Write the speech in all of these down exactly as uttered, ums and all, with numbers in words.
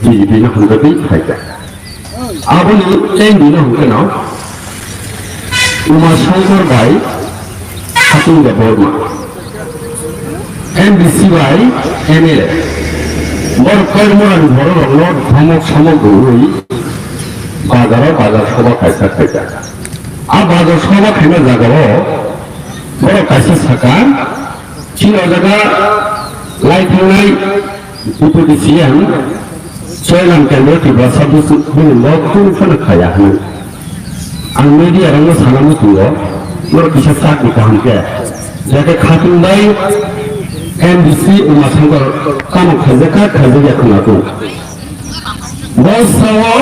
B J P no hwnjagwi phaikha. Aboni tei bini hwnkhe no Uma Shankar bai Khatung Debbarma, M D C bai M L A. Borok Koirmorani bororokno dhomok somok rwui bazaro bazar soba kaisa khaijak. A bazar soba khaina jagao borok kaisa saka, chini o jaga lai thangnai Deputy C M Choilam Kendra Tiprasa bini mok tun phano khaya hwnwi. Ang media rokno sana muchungo, norok kisa chak di kaham khe. Jake Khatung bai M D C Uma Shankar tamo khaijak kha, khaijak ya khwna tung. Bo sao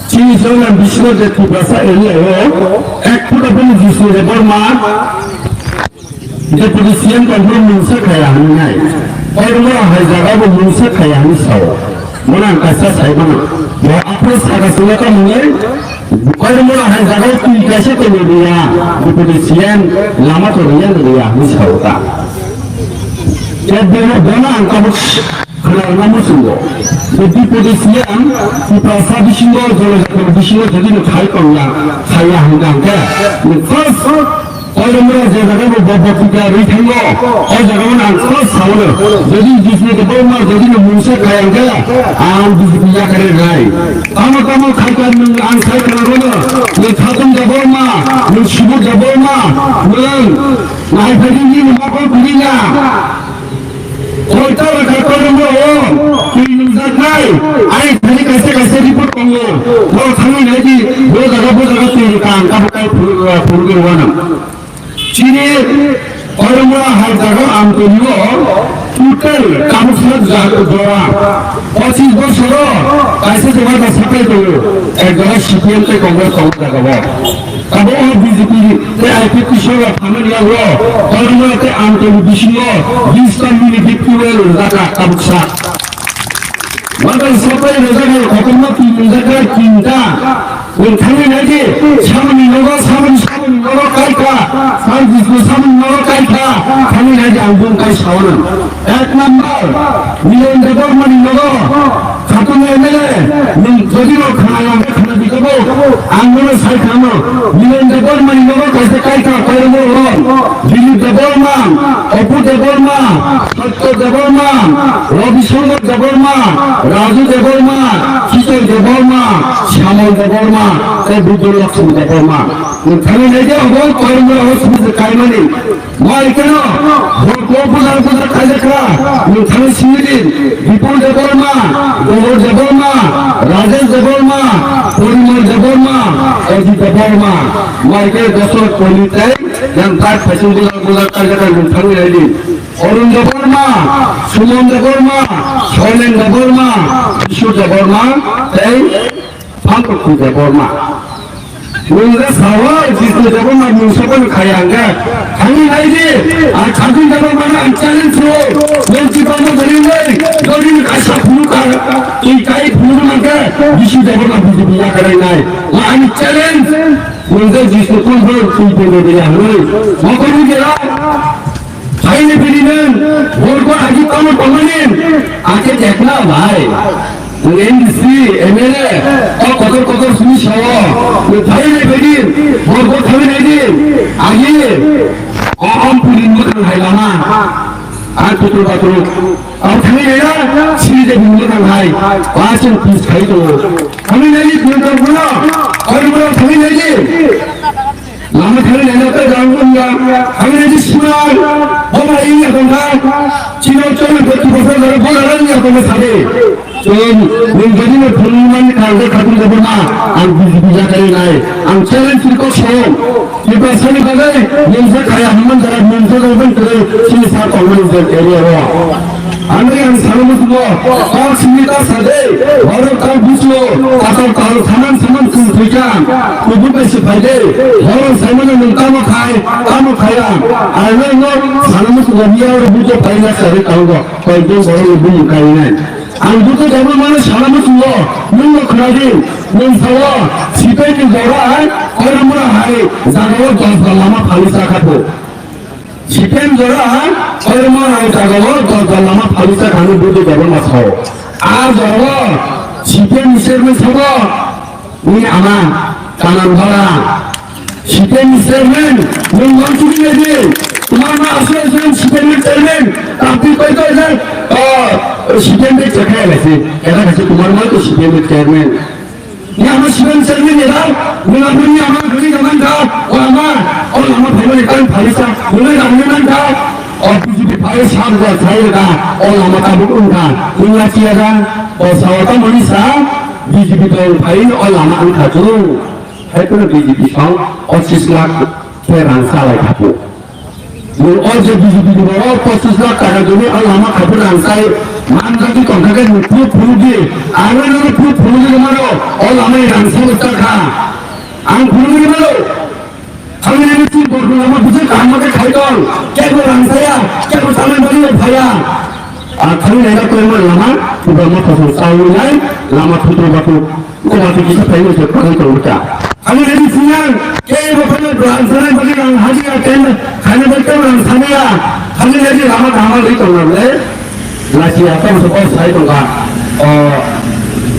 chini Choilam bisingo je Tiprasa area o ek phuto bini Jisnu Debbarma Deputy C M tongphuru mungsa khaya hwnwi nai. Koirmora hai jaga bo mungsa khaya hwnwi sao. Mono ang kaisa sai mano. Bo aphuru saka suna ka mwnai. Koirmora hai jaga twi kaisa tongwi riya. Deputy C M lama tongwi riya hwnwi sao ta. Kebeno bono ang tabuk khwnarwna muchungo. Bo Deputy C M Tiprasa bisingo, Jonojatoni bisingo jodi no khai tongya, khaya hwnka hwnkhe, first Koirmora je jaga bo bo bo pika rwi thango, o jaga o ang first saono. Jodi Jisnu Debbarma jodi no mungsa khaya hwnkhe, ang B J P yakare nai. Tamo tamo khaikha nwng ang sai khwnarwno, nwng Khatung Debbarma, nwng Subodh Debbarma, nwng naiphai nini mako kwrwina. Koita rwkha koirwngno o twi nungjaknai. Ani thani kaisa kaisa report tongo. Bo thangwi naidi, bo jaga, bo jaga twi rwkha, ang tabuk kai phuru-, phurugwi rwano. Chini koirwngno hai jaga ang twi o total tabuk sak jaga jora. Pochis bosoro kaisa jaga da sapai tongo. Ek jaga C P M tei Congress tongo jaga bo. Abo o B J P tei I P T sora phamani yago, koirma tei amtoni bisingo bista mini fifty well rwjak kha tabuk sa. Watai sapai rwjak kha kotorma twi rwjak kha tinta. Nwng thangwi naidi, samani nogo, samani, samani nogo kai kha, samani nogo kai kha, thangwi naidi ang bung kai sawana. Ek number, Milen Debbarmani nogo, Khatung M L A, nwng jodi no khwnayo, khwna di kebo, ang nono sai khamo, Milen Debbarmani nogo kaisa kai kha, koirwngno oro, Dilip Debbarma, Apu Debbarma, Satya Debbarma, Ravi Shankar Debbarma, Raju Debbarma, Kitan Debbarma, Shyamon Debbarma, tei Buddha Lakshmi Debbarma. Nwng thangwi naidi abo koirwngno oro simi kaimani. Bo aikeno, bo, bo bujang bujang kaijakra, nwng thani singiri, Bipul Debbarma, Gobor Debbarma, Rajesh Debbarma, Porimol Debbarma, Ajit Debbarma, bo aikeno Dasarath Pandit tei yang tak phaichung bujang bujang kaijakra nwng thangwi naidi. Arun Debbarma, Suman Debbarma, Soilen Debbarma, Bishu Debbarma, tei Phantok Puja Borma. Nwng je sawa Jisnu Debbarma mungsa phano khaya hwnkhe. Thangwi naidi, ang Khatung Debbarmano ang challenge rwo. Nwng chibama gari nai, gari ni kaisa phunuk ka, twi kai phunuk mankhe, Jisnu Debbarma B J P yakarwi nai. Wa ani challenge, nwng je Jisnu phunuk phunuk twi phunuk ya hwnwi. Mokol ni jera. Phaini phaini nwng, borgo agi tamo tongmani, ake dekna bhai. Nwng M D C, M L A, o kotor kotor simi sao. Nwng phaini phaini, borgo phaini phaini, agi, o om puli mwkhang hai lama. Ang kutu batu, ang phaini phaini, sini de bini mwkhang hai. Wa sing pis khai to. Phaini phaini, phaini phaini, phaini phaini. Lama thangwi naina tei rang wngya, thangwi naidi surai, boba wngya tongkha, chino chwng bwtwi bwsajak boba wngya tongkha sadi. Chwng nwng jodi no phunukmani kangkhe Khatung Debbarma, ang B J P yakarwi nai, ang challenge rikok song, Tiprasani bagwi nwng je khaya hwnman jora nwng je rwban kwrwi chini sak tongmani je area o. Ani ang sana muchungo, kok simi ta sade, borok kok buchlo, asal kahal saman saman chwng thwikha, kubun bai se phaide, borok saimano nwng tamo khai, tamo khaya, ang no sana muchungo miya oro bujo phaina sari kango, koyekjon borok ni bumung kainai. Ang bujo dabo mano sana muchungo, nwng no khwnadi, nwng sao, sipai ni jora hai, koyra mura hai, jagao dosba lama phali sakha bo. Sipen jora, koirma rang jagao dosba lama phalisa kanu budu debon masao. A jogo C P M ni chairman sabo, ni ama kanan bala. C P M ni chairman, nwng manchuri nai di. Tomar ma aswk aswk C P M ni chairman, tabdi koi to jan, oh, C P M ni chairman lai si. Era kasi tomar ma to C P M ni chairman. Ni ama C P M chairman ni rao, nwng aboni ama gari jaman ka, o ama, o lama phaimani kan phaisa, nwng aboni man ka, o B J P phai sab ja sai ka, o lama tabuk wng ka, nwng ya chia ka, o sao ta mani sa, B J P tong phai o lama wng kha chwng. Hai kono B J P song pochis lakh khe rang salai khapu. Nwng o je B J P ni borok pochis lakh taka dini o lama khapu rang sai manjagwi tongkha khe nwng proof phunukdi. Ang nini proof phunukdi mano o lama ni rang salai kha. Ang phunukdi mano. Ang nini twi borok lama bujui kaham khe khai tong. Kebo rang saya, kebo salai bagwi phaya. A thangwi naina kwrwngma lama, kubangma thosong chawi nai, lama thutru batu, o batu kisa phaino se kwrwng tongo ta. Ani ready sinang, kebo phano rang sanai bagwi rang hadi a ten, khaina bagwi rang sanaya, ani ready lama kaham rwi tongna le, lachi a tong se o sai tongka, o,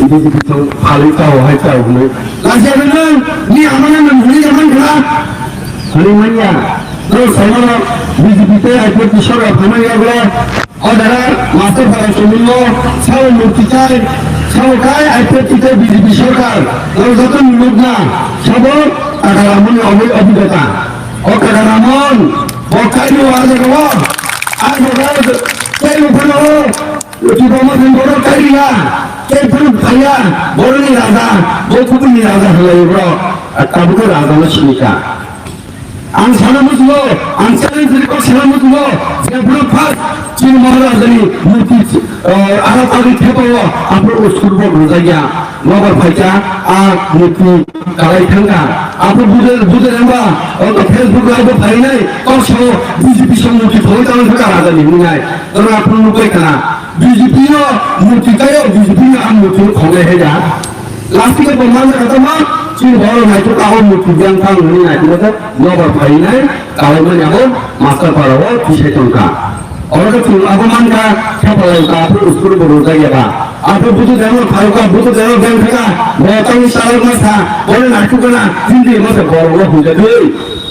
B J P tong phalwi tao hai tao hwnwi. Lachi a nang, ni amana nang hwnwi jaman kha. Hwnwi manya, norok saimano B J P tei I P F T sorkar phaimani yagulo, o jaga master para chumui o sao murti kai, sao kai I P F T tei B J P sorkar, norok joto ni nukna, sabo Kaka Ramon ni obwi obidota. O Kaka Ramon, bo kaini o a jaga o, a jaga o, tei o phano o, Twibo ma thang borok kairiya, tei phano phaiya, borok ni raja, bo kubun ni raja halai borok, tabuk raja no sinika. Ang sana musugo, ang challenge ri kok sana musugo, je phano first chini Maharaj ni murti, eh, ara tagi thepa o, apro uskur bo rujagya, nobar phaikya, a murti kalai thangka, apro budel, budel amba, o Facebook live o phainai, kok sao B J P song murti thoi tang thangka raja ni hinai, ora apro nukai kana, B J P no murti kayo, B J P no ang murti no khongnai hai da. Last ke bo man kata ma, chini boro naitu ka ho murti yang thang ni naitu ka nobar phainai, kalai mani abo master para o tisai tongka. Oro ke chwng abo man ka, khe palai ka, apo uskur bo rojak ya ba. Apo butu demo phai ka, butu demo beng ka, bo tang salai ma sa, bo naitu ka na, hindi ma sa bo ro hujagwi.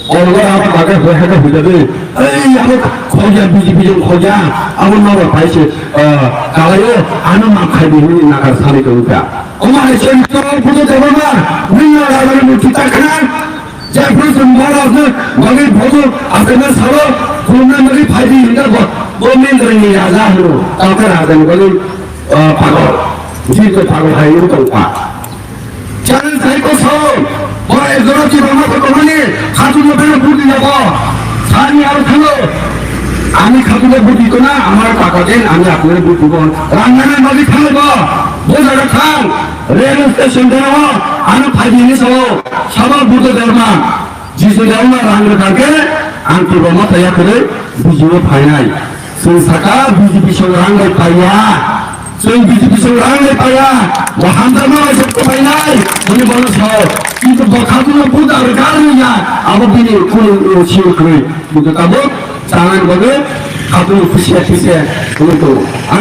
Oro abo bagwi hoi hada hujagwi. Ei, abo khogya, B J P jong khogya. Abo nobar phai se, ah, kalai o, ano ma khai di hini nakar sani ka uta. Omo hai se to buto deba ma, nini na raja ni murti ta khana. Jai pun sun mara asna, bagi bodo, asna salo, khulna bagi phai di hinda bo, bo min dari ni raja hano. Tau ka raja ni bagi, ah, pagol. Jito pagol hai ni tong pa. Challenge sai ko sao, bora ek jora ki bama ko komani, khatu no beno budi na ko. Sani aro thalo, ami khatu no budi ko na, amar paka den, ami apne budi ko. Rangana magi thalo ko, bo jaga thang, rail station dena ko, ano phai ni sao, sabal budo derma. Jisu Dharma rang rwkha khe ang Tipra Motha yakarwi B J P o phainai. Chwng sakha B J P song rang bai paiya. Chwng B J P song rang bai paiya. Bo hamjakma bai se phainai. Bini bono sao. Kintu bo khatungno buda rwkha rwya. Abo bini kunu sio kwrwi. Buda tabuk chanani bagwi khatungno khusiya khusiya wngwi tongo. Ang